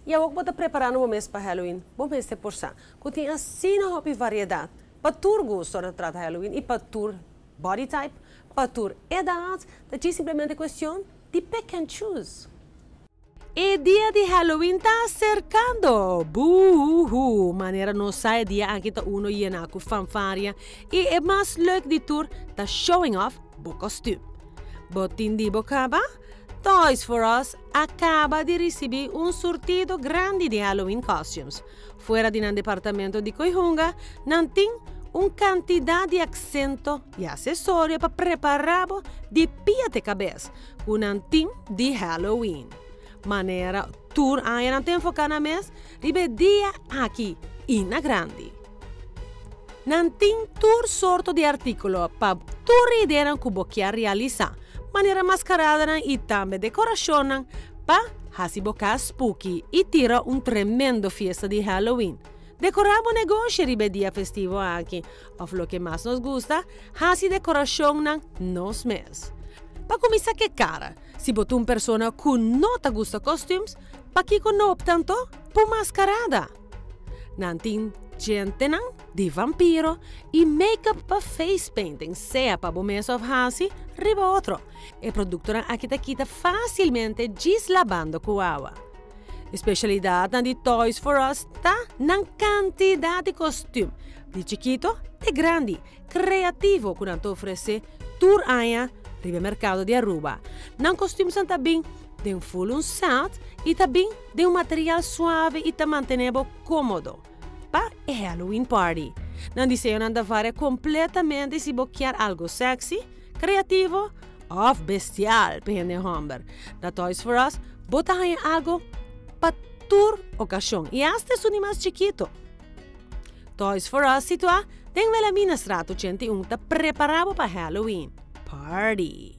Y awor bo ta preparando bo mes pa Halloween, bo mester por sa cu tin asina hopi variedad pa tur gusto na trata Halloween y pa tur body type, pa tur edad, ta simplemente cuestion di pick and choose. E dia di Halloween ta acercando. Boehoe. Manera nos sa, e dia aki ta uno yena cu fanfaria y e mas leuk di tur ta showing off bo costume. Bo tin di bo caba? Toys for Us a caba di ricibi un surtido grandi di Halloween costumes. Fuera di nan departamento di coy hunga, nan tin un cantidad di accento y accesorio pa prepara di pia te cabes, cu nan theme di Halloween. Manera tur aña nan ta enfoca nan mes riba e dia aki asina grandi. Nan tin tur sorto di articulo pa tur idea cu bo kier realisa. Manera mascarada y tambe decoracion pa haci bo cas spooky y tira un tremendo fiesta di Halloween. Decora bo negoshi riba e dia festivo aki. Of loke mas nos gusta, haci decoracion nan nos mes. Pa cuminsa cu cara, si bo ta un persona cu no ta gusta costumes, pakico no opta anto pa mascarada? Nan tin djentenan di vampiro y make-up pa face painting, sea pa bo mes of haci riba otro. E productonan aki ta kita facilmente djis labando cu awa. Especialidad di Toys for Us ta nan cantidad di costume, di chikito te grandi, creativo cu nan ta ofrece tur aña riba mercado di Aruba. Nan costume ta bin den full un set y tambe den un material suave y ta mantene comodo pa Halloween party. Nan diseño ta varia completamente si bo kier algo sexy, creativo of bestial pa hende homber. Na Toys for Us, bo ta haya algo pa tur ocasion y hasta esun mas chikito. Toys for Us situa den Wilhelminastraat 81, ta prepara pa Halloween party.